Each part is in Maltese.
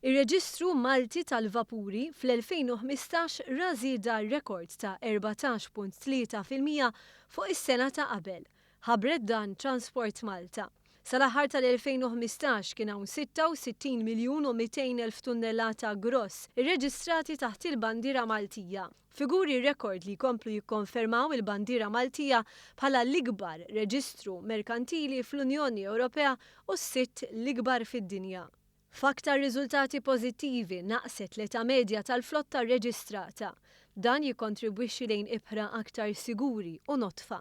Ir-Reġistru Malti tal-Vapuri fl-2015 ra żieda rekord ta' 14.3% fuq is-sena ta' qabel. Ħabbret dan Transport Malta. Sal-aħħar tal-2015 kien hawn 66 miljun u 200 elf tunnellata gross irreġistrati taħt il-bandiera Maltija. Figuri rekord li jkomplu jikkonfermaw il-bandiera Maltija bħala l-ikbar reġistru merkantili fl-Unjoni Ewropea u s-sitt l-ikbar fid-dinja. F'aktar riżultati pożittivi naqset l-età medja tal-flotta rreġistrata. Dan jikkontribwixxi lejn ibħra aktar siguri u nodfa.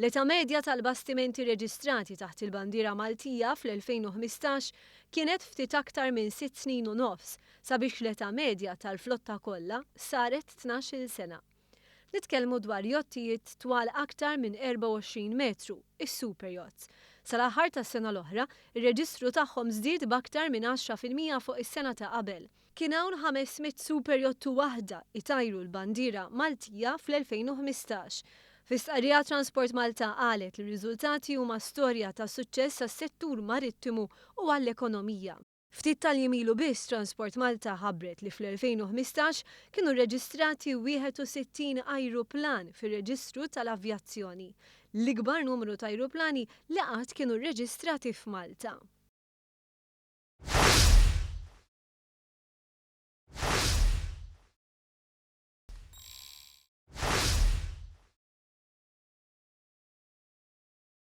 L-età medja tal-bastimenti rreġistrati taħt il-bandiera Maltija fl-2015 kienet ftit aktar minn sitt snin u nofs, sabiex l-età medja tal-flotta kollha saret 12-il sena. Nitkellmu dwar jottijiet twal aktar minn 24 metru, is-super yachts. Sal-aħħar tas-sena l-oħra, ir-reġistru tagħhom żdied b'aktar minn 10% fuq is-sena ta' qabel. Kien hawn 500 super yacht u waħda itajru l-bandiera Maltija fl-2015. Fi stqarrija Transport Malta qalet li r-riżultati huma storja ta' suċċess għas-settur marittimu u għall-ekonomija. Ftit tal-jiem ilu biss Transport Malta ħabbret li fl-2015 kienu rreġistrati 61 ajruplan fir-reġistru tal-avjazzjoni, l-ikbar numru ta' ajruplani li qatt kienu rreġistrati f'Malta.